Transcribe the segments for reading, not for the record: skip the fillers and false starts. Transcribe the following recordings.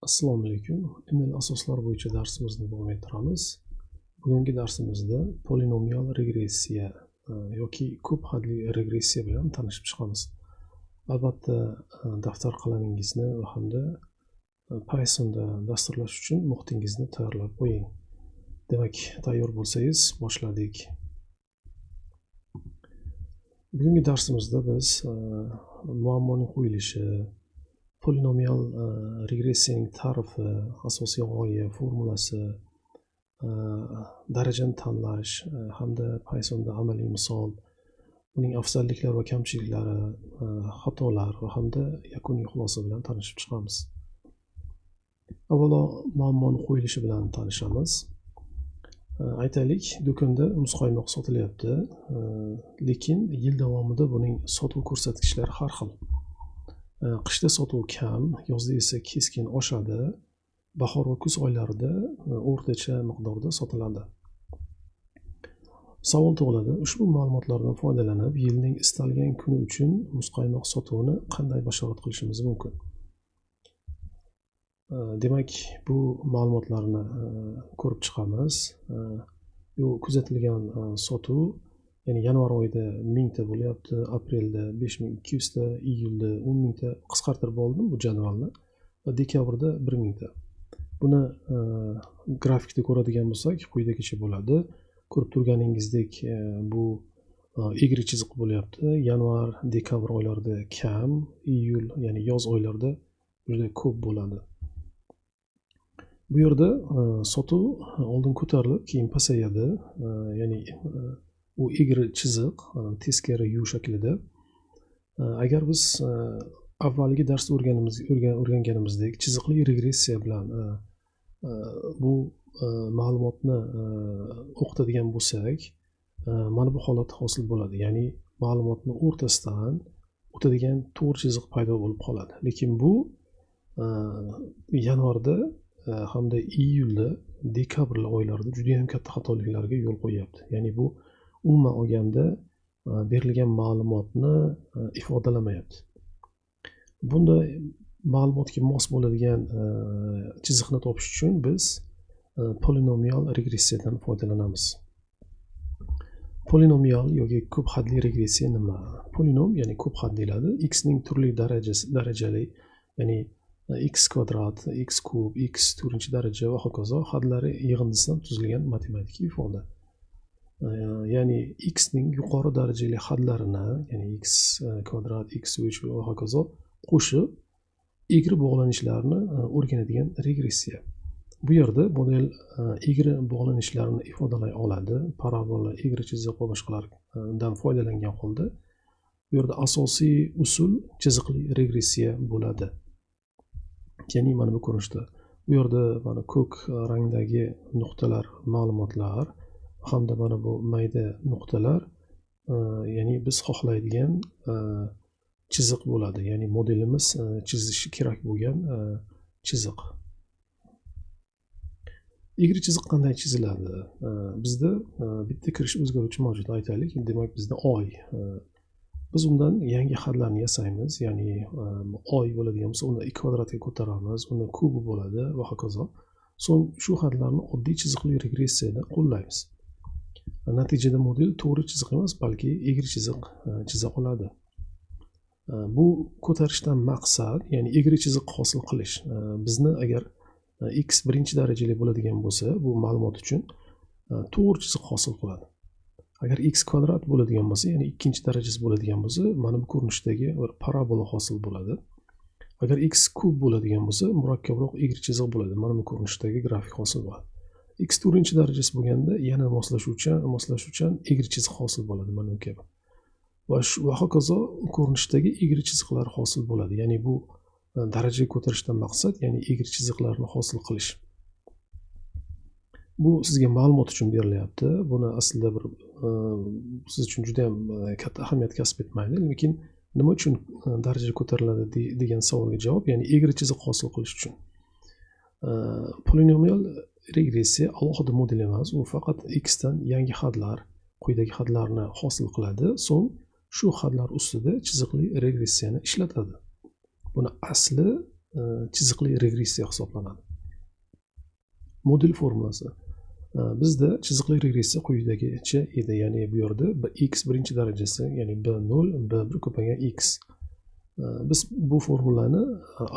Assalomu alaykum. ML asoslari bo'yicha darsimizni davom ettiramiz. Bugungi darsimizda polinomial regressiya yoki ko'p hadli regressiya bilan tanishib chiqamiz. Albatta, daftar qalamingizni va hamda Pythonda dasturlash uchun muhitingizni tayyorlab qo'ying. Demak, tayyor bo'lsangiz, boshladik. Bugungi darsimizda biz muammoning qo'yilishi, polinomial regressiyaning ta'rifi, asosiy g'oya, formulasi, darajani tanlash hamda Pythonda amaliy misol, uning afzalliklari va kamchiliklari, xatolar va hamda yakuniy xulosa bilan tanishib chiqamiz. Avvalo muammoni qo'yilishi bilan tanishamiz. Aytaylik, do'konda muzqaymoq sotilyapti, lekin yil davomida buning sotuv ko'rsatkichlari har xil. Qishda sotuv kam, yozda esa keskin oshadi. Bahor va kuz oylarida o'rtacha miqdorda sotiladi. Savol tug'iladi: ushbu ma'lumotlardan foydalanib, yilning istalgan kuni uchun muzqaymoq sotuvini qanday bashorat qilishimiz mumkin? Demak, bu ma'lumotlarni ko'rib chiqamiz. Bu kuzatilgan sotuv, ya'ni yanvar oyida 1000 ta bo'lyapti, aprelda 5200 ta, iyulda 10000 ta, qisqartirib oldim bu jadvalni, va dekabrda 1000 ta. Buni grafikda ko'radigan bo'lsak, quyidagicha bo'ladi. Ko'rib turganingizdek, bu egri chiziq bo'lyapti. Yanvar, dekabr oylarida kam, iyul, ya'ni yoz oylarida juda ko'p bo'ladi. Bu yerda sotuv oldin ko'tarilib, keyin pasayadi. Ya'ni u egri chiziq, teskari U shaklida. Agar biz avvalgi darsda o'rganganimizdek chiziqli regressiya bilan bu ma'lumotni o'qitadigan bo'lsak, mana bu holat hosil bo'ladi. Ya'ni ma'lumotni o'rtasidan o'tadigan to'g'ri chiziq paydo bo'lib qoladi. Lekin bu yanvarda hamda iyulda, dekabr oylarida juda ham katta xatoliklarga yo'l qo'yyapti. Ya'ni bu umuman olganda berilgan ma'lumotni ifodalamayapti. Bunda ma'lumotga mos bo'ladigan chiziqni topish uchun biz polinomial regressiyadan foydalanamiz. Polinomial yoki ko'p hadli regressiya nima? Polinom, ya'ni ko'p had deyiladi. X ning turli darajali, ya'ni x kvadrat, x kub, x to'rtinchi daraja va hokazo hadlari yig'indisidan tuzilgan matematik ifoda. Ya'ni x ning yuqori darajali hadlarini, ya'ni x kvadrat, x uch va hokazo qo'shib egri bog'lanishlarni o'rganadigan regressiya. Bu yerda model egri bog'lanishlarni ifodalay oladi, parabola, egri chiziq va boshqalardan foydalangan holda. Bu yerda asosiy usul chiziqli regressiya bo'ladi. Ya'ni mana bu ko'rinishda, bu yerda mana ko'k rangdagi nuqtalar ma'lumotlar hamda mana bu mayda nuqtalar, ya'ni biz xohlaydigan chiziq bo'ladi. Ya'ni modelimiz chizishi kerak bo'lgan chiziq. Egri chiziq qanday chiziladi? Bizda bitta kirish o'zgaruvchi mavjud, aytaylik. Demak, bizda oy. Biz undan yangi hadlarni yasaymiz. Ya'ni oy bo'ladigan bo'lsa, uni 2 kvadratga ko'taramiz, uni kubi bo'ladi va hokazo. So'ng shu hadlarni oddiy chiziqli regressiyada qo'llaymiz. Natijada model to'g'ri chiziq emas, balki egri chiziq chiza oladi. Bu ko'tarishdan maqsad, ya'ni egri chiziq hosil qilish. Bizni agar x birinchi darajali bo'ladigan bo'lsa, bu ma'lumot uchun to'g'ri chiziq hosil qiladi. Agar x kvadrat bo'ladigan bo'lsa, ya'ni ikkinchi darajasi bo'ladigan bo'lsa, mana bu ko'rinishdagi bir parabola hosil bo'ladi. Agar x kub bo'ladigan bo'lsa, murakkabroq egri chiziq bo'ladi. Mana bu ko'rinishdagi grafik hosil bo'ladi. X to'rtinchi darajasi bo'lganda yana moslashuvchan egri chiziq hosil bo'ladi, mana bu kabi. Va hokazo ko'rinishdagi egri chiziqlar hosil bo'ladi. Ya'ni bu darajaga ko'tarishdan maqsad, ya'ni egri chiziqlarni hosil qilish. Bu sizga ma'lumot uchun berilyapti. Buni aslida bir siz uchun juda ham katta ahamiyat kasb etmaydi, lekin nima uchun daraja ko'tariladi degan savolga javob, ya'ni egri chiziq hosil qilish uchun. Polinomial regressiya alohida model emas, u faqat x dan yangi hadlar, quyidagi hadlarni hosil qiladi, so'ng shu hadlar ustida chiziqli regressiyani ishlatadi. Buni asli chiziqli regressiya hisoblanadi. Model formulasi. Bizda chiziqli regressiya quyidagicha edi, ya'ni bu yerda x birinchi darajasi, ya'ni b0 b1 ko'paygan x. Biz bu formulani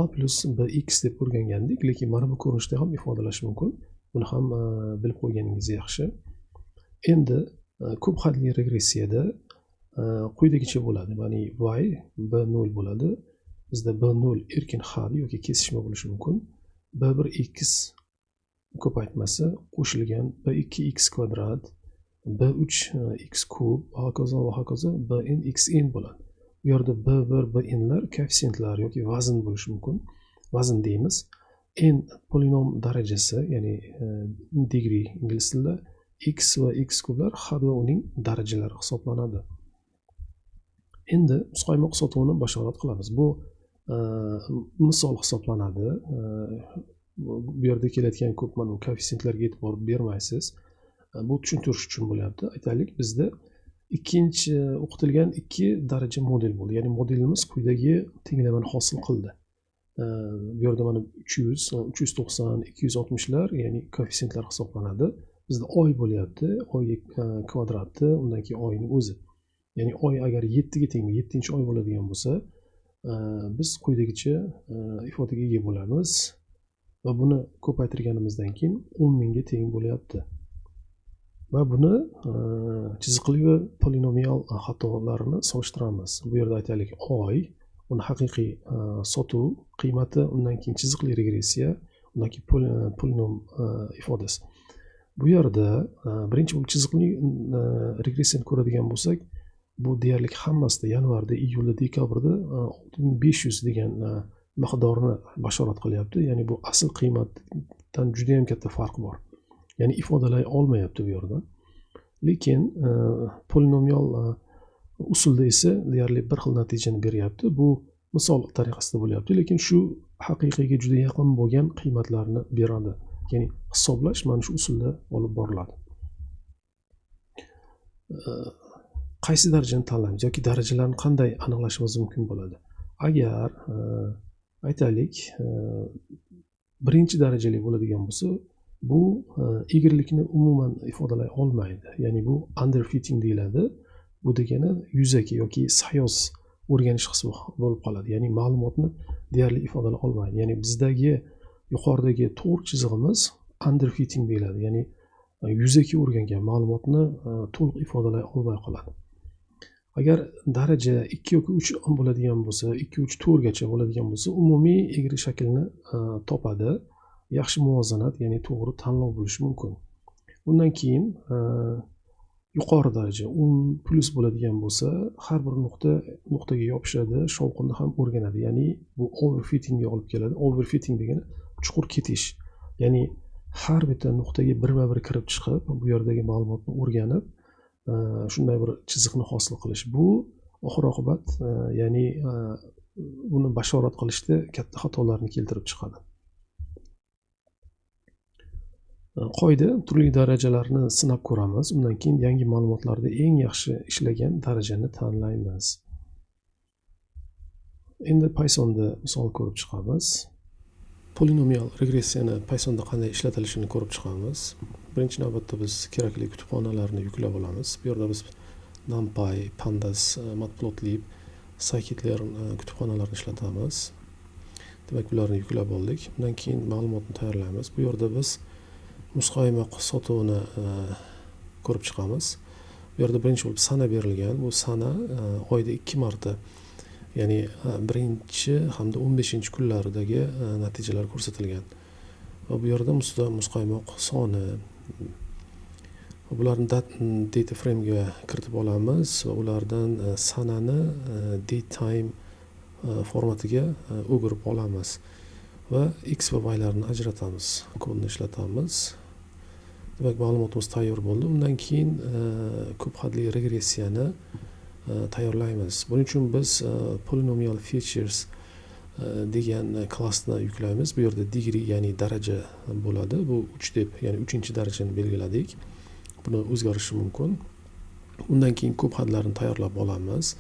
a plus bx deb o'rgangandik, lekin mana bu ko'rinishda ham ifodalash mumkin. Buni ham bilib qo'yganingiz yaxshi. Endi ko'p hadli regressiyada quyidagicha bo'ladi, ya'ni y b0 bo'ladi. Bizda b0 erkin had yoki kesishma bo'lishi mumkin. b1 x ko'paytmasi qo'shilgan b2 x kvadrat, b3 x kub va hokazo va hokazo bn xn bo'ladi. Bu yerda b1 bnlar koeffitsiyentlar yoki vazn bo'lishi mumkin. Vazn deymiz. N polinom darajasi, ya'ni degree ingliz tilida, x va x kublar had va uning darajalari hisoblanadi. Endi muzqaymoq sotuvini bashorat qilamiz. Bu misol hisoblanadi. Bu yerda kelayotgan ko'p mana bu koeffitsiyentlarga e'tibor bermaysiz. Bu tushuntirish uchun bo'lyapti. Aytaylik, bizda ikkinchi o'qitilgan 2 daraja model bo'ldi. Ya'ni modelimiz quyidagi tenglamani hosil qildi. Bu yerda mana 300, 390, 260 lar, ya'ni koeffitsiyentlar hisoblanadi. Bizda oy bo'lyapti, oy kvadrati, undan keyin oyning o'zi. Ya'ni oy agar 7 ga teng, 7-oy bo'ladigan bo'lsa, biz quyidagicha ifodaga ega bo'lamiz va buni ko'paytirganimizdan keyin 10 000 ga teng bo'lyapti. Va buni chiziqli va polinomial xatolarni solishtiramiz. Bu yerda aytaylik oy, uni haqiqiy sotuv qiymati, undan keyin chiziqli regressiya, undan keyin polinom ifodasi. Bu yerda birinchi bo'lib chiziqli regressiyani ko'radigan bo'lsak, bu deyarli hammasida yanvarda, iyulda, dekabrda 6500 degan miqdorni bashorat qilyapti. Ya'ni bu asl qiymatdan juda ham katta farq bor. Ya'ni ifodalay olmayapti bu yerda. Lekin polinomial usulda esa deyarli bir xil natijani beryapti. Bu misol tariqasida bo'lyapti, lekin shu haqiqiyga juda yaqin bo'lgan qiymatlarni beradi. Ya'ni hisoblash mana shu usulda olib boriladi. Qaysi darajani tanlaymiz yoki darajalarni qanday aniqlashimiz mumkin bo'ladi? Agar aytaylik, birinchi darajali bo'ladigan bo'lsa, bu egrilikni umuman ifodalay olmaydi. Ya'ni bu underfitting deyiladi. Bu degani yuzaki yoki sayoz o'rganish qismi bo'lib qoladi. Ya'ni ma'lumotni deyarli ifodalay olmaydi. Ya'ni bizdagi yuqoridagi to'g'ri chizig'imiz underfitting deyiladi. Ya'ni yuzaki o'rgangan ma'lumotni to'liq ifodalay olmay qoladi. Agar daraja 2 yoki 3 bo'ladigan bo'lsa, 2, 3, 4 gacha bo'ladigan bo'lsa, umumiy egri shaklni topadi. Yaxshi muvozanat, ya'ni to'g'ri tanlov bo'lishi mumkin. Undan keyin yuqori daraja 10 plus bo'ladigan bo'lsa, har bir nuqtaga yopishadi, shovqinni ham o'rganadi. Ya'ni bu overfittingga olib keladi. Overfitting degani chuqur ketish. Ya'ni har bitta nuqtaga birma-bir kirib chiqib, bu yerdagi ma'lumotni o'rganib, shunday bir chiziqni hosil qilish. Bu oxir oqibat, ya'ni buni bashorat qilishda katta xatolarni keltirib chiqadi. Qoida turli darajalarni sinab ko'ramiz. Undan keyin yangi ma'lumotlarda eng yaxshi ishlagan darajani tanlaymiz. Endi Pythonda misol ko'rib chiqamiz. Polinomial regressiyani Pythonda qanday ishlatilishini ko'rib chiqamiz. Birinchi navbatda biz kerakli kutubxonalarni yuklab olamiz. Bu yerda biz NumPy, Pandas, Matplotlib, Scikit-learn kutubxonalarini ishlatamiz. Demak, bularni yuklab oldik. Undan keyin ma'lumotni tayyorlaymiz. Bu yerda biz muzqaymoq sotuvini ko'rib chiqamiz. Bu yerda birinchi bo'lib sana berilgan. Bu sana oyda 2 marta, ya'ni birinchi hamda 15 kunlaridagi natijalar ko'rsatilgan. Va bu yerda muzqaymoq soni, bularni data frame'ga kiritib olamiz va ulardan sanani datetime formatiga o'girib olamiz va x va y'larni ajratamiz, kodni ishlatamiz. Demak, ma'lumotimiz tayyor bo'ldi. Undan keyin ko'p hadli regressiyani tayyorlaymiz. Buning uchun biz polynomial features degan klassni yuklaymiz. Bu yerda degree, ya'ni daraja bo'ladi. Bu 3 deb, ya'ni 3-darajani belgiladik. Buni o'zgarishi mumkin. Undan keyin ko'p hadlarni tayyorlab olamiz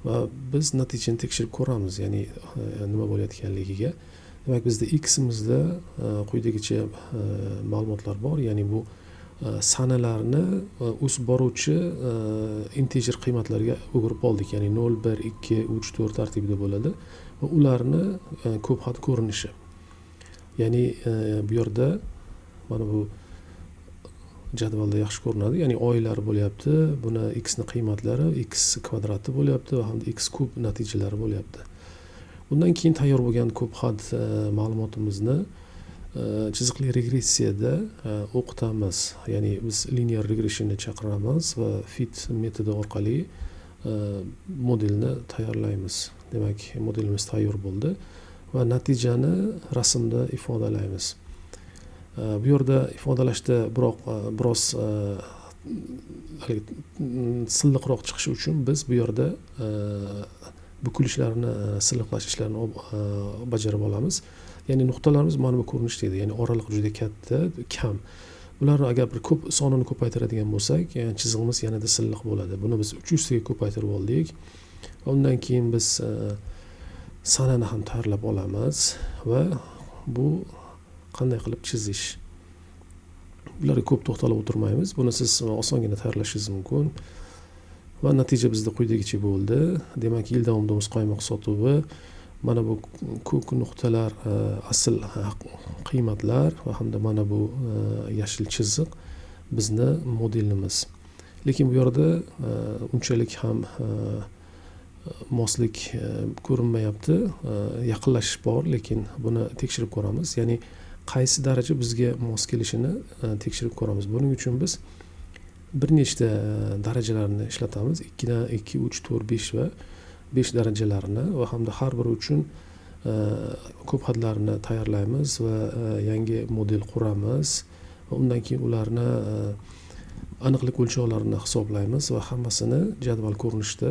va biz natijani tekshirib ko'ramiz, ya'ni nima bo'layotganligiga. Demak, bizda ximizda quyidagicha ma'lumotlar bor, ya'ni bu sanalarni o'sib boruvchi integer qiymatlarga o'girib oldik, ya'ni 0, 1, 2, 3, 4 tartibida bo'ladi va ularni ko'p xat ko'rinishi. Ya'ni bu yerda mana bu jadvalda yaxshi ko'rinadi, ya'ni oylar bo'lyapti, buni x ni qiymatlari, x kvadrati bo'lyapti va hamda x kub natijalari bo'lyapti. Undan keyin tayyor bo'lgan ko'p xat ma'lumotimizni chiziqli regressiyada o'qitamiz, ya'ni biz linear regressionni chaqiramiz va fit metodi orqali modelni tayyorlaymiz. Demak, modelimiz tayyor bo'ldi va natijani rasmda ifodalaymiz. Bu yerda ifodalashda biroq biroz haligi silliqroq chiqishi uchun biz bu yerda bukilishlarni silliqlash ishlarini bajarib olamiz. Ya'ni nuqtalarimiz mana bu ko'rinishda edi, ya'ni oraliq juda katta, kam. Bularni agar bir ko'p sonini ko'paytiradigan bo'lsak, ya'ni chizig'imiz yanada silliq bo'ladi. Buni biz 300 taga ko'paytirib oldik. Va undan keyin biz sanani ham tayyorlab olamiz va bu qanday qilib chizish, bularga ko'p to'xtalib o'tirmaymiz. Buni siz osongina tayyorlashingiz mumkin va natija bizda quyidagicha bo'ldi. Demak, yil davomida muzqaymoq sotuvi, mana bu ko'k nuqtalar asl qiymatlar va hamda mana bu yashil chiziq bizni modelimiz. Lekin bu yerda unchalik ham moslik ko'rinmayapti. Yaqinlashish bor, lekin buni tekshirib ko'ramiz, ya'ni qaysi daraja bizga mos kelishini tekshirib ko'ramiz. Buning uchun biz bir nechta darajalarni ishlatamiz: ikkidan, ikki, uch, to'rt, besh va besh darajalarini va hamda har biri uchun ko'p hadlarni tayyorlaymiz va yangi model quramiz va undan keyin ularni aniqlik o'lchovlarini hisoblaymiz va hammasini jadval ko'rinishida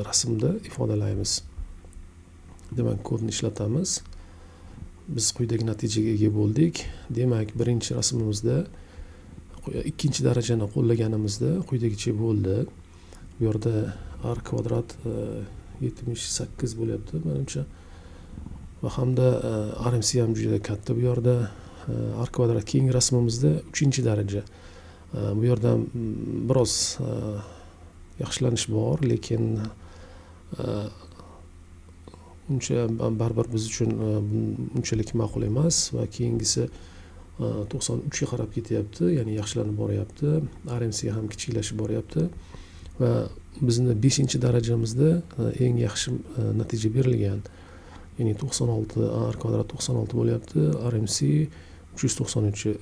rasmda ifodalaymiz. Demak, kodni ishlatamiz. Biz quyidagi natijaga ega bo'ldik. Demak, birinchi rasmimizda ikkinchi darajani qo'llaganimizda quyidagicha bo'ldi. Bu yerda r kvadrat 78 bo'lyapti, manimcha, va hamda RMC ham juda katta bu yerda, r kvadrat. Keyingi rasmimizda uchinchi daraja. Bu yerda biroz yaxshilanish bor, lekin uncha baribir biz uchun unchalik ma'qul emas. Va keyingisi 93ga qarab ketyapti, ya'ni yaxshilanib boryapti, RMC ham kichiklashib boryapti va bizni beshinchi darajamizda eng yaxshi natija berilgan, ya'ni 96, r kvadrat 96 bo'lyapti, RMC 393.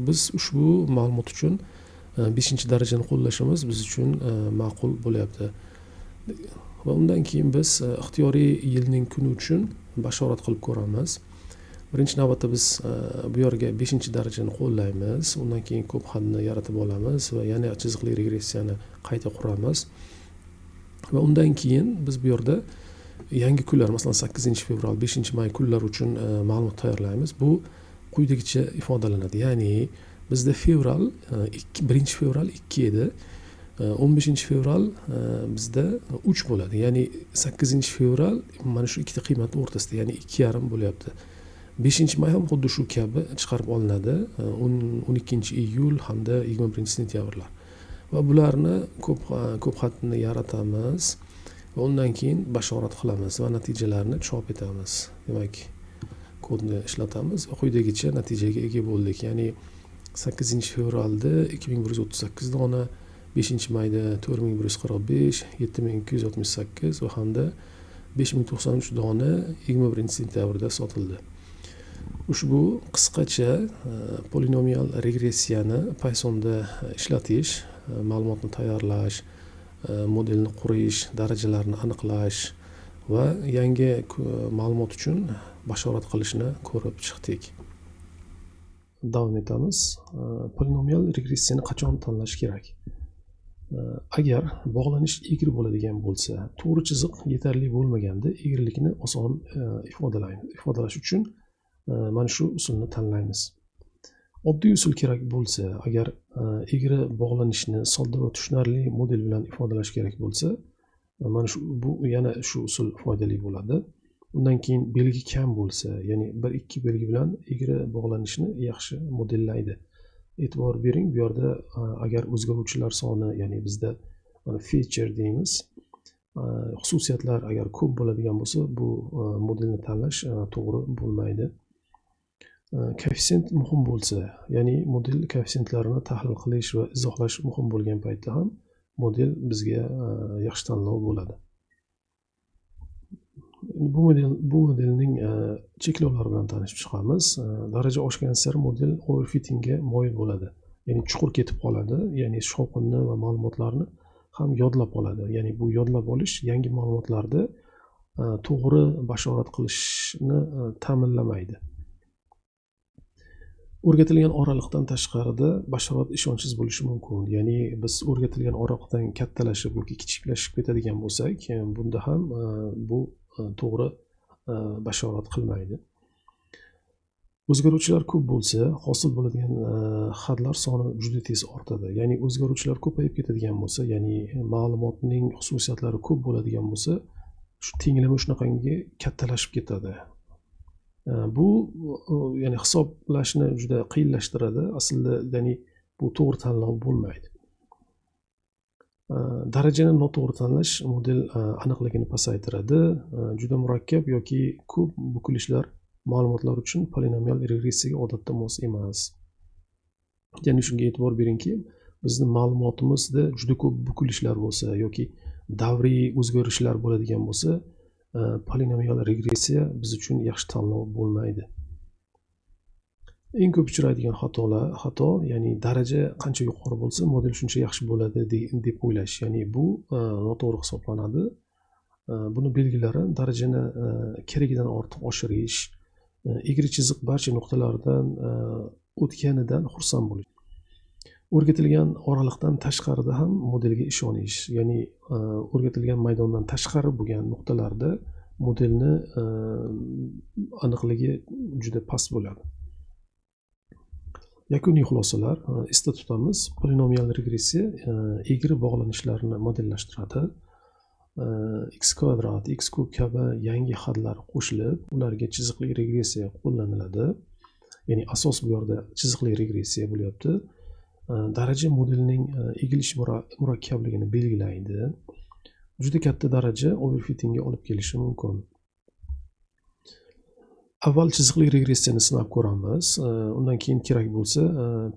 Biz ushbu ma'lumot uchun beshinchi darajani qo'llashimiz biz uchun ma'qul bo'lyapti. Va undan keyin biz ixtiyoriy yilning kuni uchun bashorat qilib ko'ramiz. Birinchi navbatda biz bu yerga beshinchi darajani qo'llaymiz, undan keyin ko'p hadni yaratib olamiz va yana chiziqli regressiyani qayta quramiz. Va undan keyin biz bu yerda yangi kunlar, masalan, 8-fevral, 5-may kunlari uchun ma'lumot tayyorlaymiz. Bu quyidagicha ifodalanadi, ya'ni bizda fevral 1-fevral 2 edi, 15-fevral bizda 3 bo'ladi, ya'ni 8-fevral mana shu ikkita qiymatni o'rtasida, ya'ni 2,5 bo'lyapti. 5-may ham xuddi shu kabi chiqarib olinadi, 12-iyul hamda 21-sentyabrlar. Va bularni ko'p xatni yaratamiz va undan keyin bashorat qilamiz va natijalarni chop etamiz. Demak, kodni ishlatamiz va quyidagicha natijaga ega bo'ldik, ya'ni 8-fevralda 2138 dona, 5-mayda 4145, 7268 va hamda 5093 dona 21-sentyabrda sotildi. Ushbu qisqacha polinomial regressiyani Pythonda ishlatish, ma'lumotni tayyorlash, modelni qurish, darajalarni aniqlash va yangi ma'lumot uchun bashorat qilishni ko'rib chiqdik. Davom etamiz. Polinomial regressiyani qachon tanlash kerak? Agar bog'lanish egri bo'ladigan bo'lsa, to'g'ri chiziq yetarli bo'lmaganda, egrilikni oson ifodalash uchun mana shu usulni tanlaymiz. Oddiy usul kerak bo'lsa, agar egri bog'lanishni sodda va tushunarli model bilan ifodalash kerak bo'lsa, mana shu, bu yana shu usul foydali bo'ladi. Undan keyin belgi kam bo'lsa, ya'ni 1-2 belgi bilan egri bog'lanishni yaxshi modellaydi. E'tibor bering, bu yerda agar o'zgaruvchilar soni, ya'ni bizda mana feature deymiz, xususiyatlar agar ko'p bo'ladigan bo'lsa, bu modelni tanlash to'g'ri bo'lmaydi. Koeffitsient muhim bo'lsa, ya'ni model koeffitsiyentlarini tahlil qilish va izohlash muhim bo'lgan paytda ham model bizga yaxshi tanlov bo'ladi. Bu modelning cheklovlari bilan tanishib chiqamiz. Daraja oshgan sari model overfittingga moyil bo'ladi, ya'ni chuqur ketib qoladi, ya'ni shovqinni va ma'lumotlarni ham yodlab oladi. Ya'ni bu yodlab olish yangi ma'lumotlarni to'g'ri bashorat qilishni ta'minlamaydi. O'rgatilgan oraliqdan tashqarida bashorat ishonchsiz bo'lishi mumkin. Ya'ni biz o'rgatilgan oraliqdan kattalashib yoki kichiklashib ketadigan bo'lsak, bunda ham bu to'g'ri bashorat qilmaydi. O'zgaruvchilar ko'p bo'lsa, hosil bo'ladigan hadlar soni juda tez ortadi. Ya'ni o'zgaruvchilar ko'payib ketadigan bo'lsa, ya'ni ma'lumotning xususiyatlari ko'p bo'ladigan bo'lsa, shu tenglama shunaqangi kattalashib ketadi. Bu ya'ni hisoblashni juda qiyinlashtiradi. Aslida ya'ni bu to'g'ri tanlov bo'lmaydi. Darajani noto'g'ri tanlash model aniqligini pasaytiradi. Juda murakkab yoki ko'p bukilishlar ma'lumotlar uchun polinomial regressiyaga odatda mos emas. Ya'ni shunga e'tibor beringki, bizni ma'lumotimizda juda ko'p bukilishlar bo'lsa yoki davriy o'zgarishlar bo'ladigan bo'lsa, polinomial regressiya biz uchun yaxshi tanlov bo'lmaydi. Eng ko'p uchraydigan xato, ya'ni daraja qancha yuqori bo'lsa, model shuncha yaxshi bo'ladi deb o'ylash. Ya'ni bu noto'g'ri hisoblanadi. Buni belgilari darajani keragidan ortiq oshirish, egri chiziq barcha nuqtalardan o'tganidan xursand bo'lish. O'rgatilgan oraliqdan tashqarida ham modelga ishonish, ya'ni o'rgatilgan maydondan tashqari bo'lgan nuqtalarda modelni aniqligi juda past bo'ladi. Yakuniy xulosalar esda tutamiz. Polinomial regressiya egri bog'lanishlarni modellashtiradi. X kvadrat, x kub kabi yangi hadlar qo'shilib, ularga chiziqli regressiya qo'llaniladi. Ya'ni asos bu yerda chiziqli regressiya bo'lyapti. Daraja modelning egilish murakkabligini belgilaydi. Juda katta daraja overfittingga olib kelishi mumkin. Avval chiziqli regressiyani sinab ko'ramiz. Undan keyin kerak bo'lsa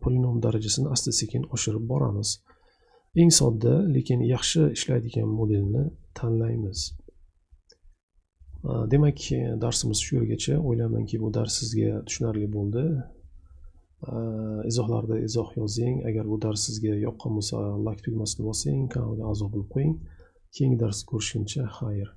polinom darajasini asta-sekin oshirib boramiz. Eng sodda, lekin yaxshi ishlaydigan modelni tanlaymiz. Demak, darsimiz shu yergacha. O'ylaymanki, bu dars sizga tushunarli bo'ldi. Izohlarda izoh yozing. Agar bu dars sizga yoqqan bo'lsa, like tugmasini bosing, kanalga a'zo bo'lib qo'ying. Keyingi darsda ko'rishguncha xayr.